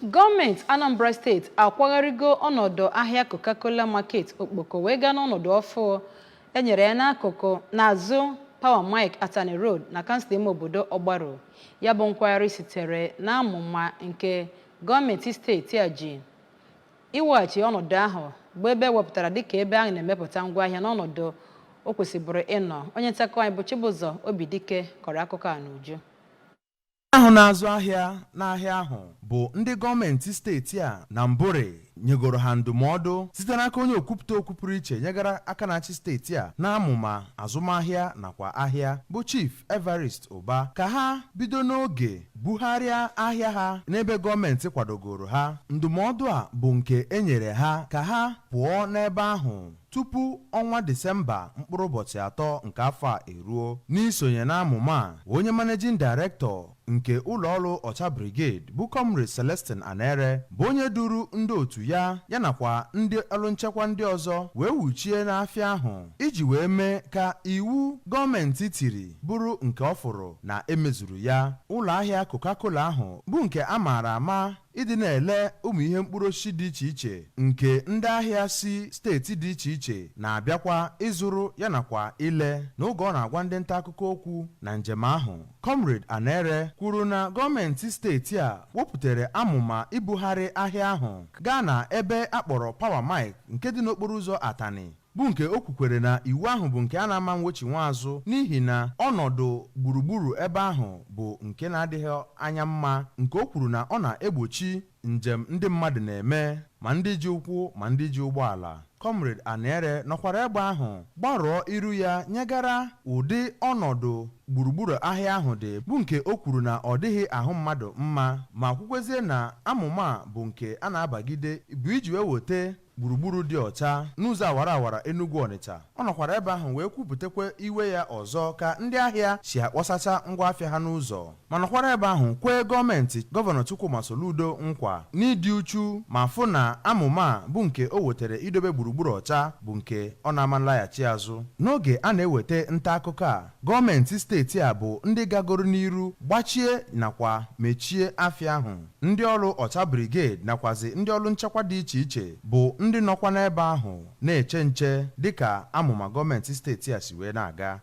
Gọọmenti Anambra Steeti akwagharịgo ọnọdụ ahịa Coca-Cola Market Okpoko wee gaa n'ọnọdụ ọfụụ e nyere ya n'akụkụ n'azụ Power Mike Atani Road na kansụl ime obodo Ọgbaru. Ya bụ nkwagharị sitere n'amụma nke gọọmenti steeti a ji iweghachi ọnọdụ ahụ bụ ebe e wepụtara dịka ebe a na-emepụta ngwaahịa n'ọnọdụ o kwesịbụrụ ịnọ. Onye nta akụkọ anyị bụ Chibụzọ Obidike kọrọ akụkọ a n'uju. Ahụ na-azụ ahịa n'ahịa ahụ bụ ndị gọọmenti steeti a na mbụrị nyegoro ha ndụmọdụ site n'aka onye okwupụta okwu pụrụ iche nyegara aka na-achị steeti a n'amụma azụmahịa nakwa ahịa, bụ Chief Evarist Ụba, ka ha bido n'oge bugharịa ahịa ha n'ebe gọọmenti kwadogoro ha. Ndụmọdụ a bụ nke e nyere ha ka ha pụọ n'ebe ahụ tupu ọnwa Disemba mkpụrụ ụbọchị 3 nke afọ a eruo. N'isonye n'amụma a, onye Managing Director nke ụlọọrụ Ọcha Brigade, bụ Comrade Celestin Anere, bụ onye duru ndị otu ya, ya nakwa ndị ọrụ nchekwa ndị ọzọ, wee wuchie n'afịa ahụ iji wee mee ka iwu gọọmenti tiri bụrụ nke ọ fụrụ na emezuru ya. Ụlọ ahịa Coca-Cola ahụ bụ nke a maara ama ịdị na-ele ụmụ ihe mkpụrụ osisi dị iche iche nke ndị ahịa si steeti dị iche iche na-abịakwa ịzụrụ ya nakwa ile. N'oge ọ na-agwa ndị nta akụkọ okwu na njem ahụ, Comrade Anere kwuru na gọọmenti steeti a wepụtara amụma ibugharị ahịa ahụ gaa na ebe a kpọrọ Power Mike nke dị n'okporo ụzọ Atani, bụ nke o kwukwere na iwu ahụ bụ nke a na-ama mwochinwa azụ n'ihi na ọnọdụ gburugburu ebe ahụ bụ nke na-adịghị anya mma, nke o kwuru na ọ na-egbochi njem ndị mmadụ na-eme, ma ndị ji ụkwụ ma ndị ji ụgbọala. Comrade Anere nọkwara ebe ahụ gbarụọ iru ya nyegara ụdị ọnọdụ gburugburu ahịa ahụ dị, bụ nke o kwuru na ọ dịghị ahụ mmadụ mma, ma kwukwezie na amụma a bụ nke a na-abagide bụ iji wee weta gburugburu dị ọcha n'ụzọ awara awara Enugu Ọnịcha. Ọ nọkwara ebe ahụ wee kwupụtakwa iwe ya ọzọ ka ndị ahịa si akpọsacha ngwa afịa ha n'ụzọ, ma nọkwara ebe ahụ kwee gọọmenti Gọvanọ Chukwuma Soludo nkwa n'ịdị uchu ma fụ na amụma a bụ nke o wetara idobe gburugburu ọcha bụ nke ọ na-ama nlaghachi azụ. N'oge a na-eweta nta akụkọ a, gọọmenti steeti a bụ ndị gagoro n'iru gbachie nakwa mechie afịa ahụ. Ndị ọrụ Ọcha Brigade nakwazi ndị ọrụ nchekwa dị iche iche bụ ndị nọkwa n'ebe ahụ na-eche nche dịka amụma gọọmenti steeti a si wee na-aga.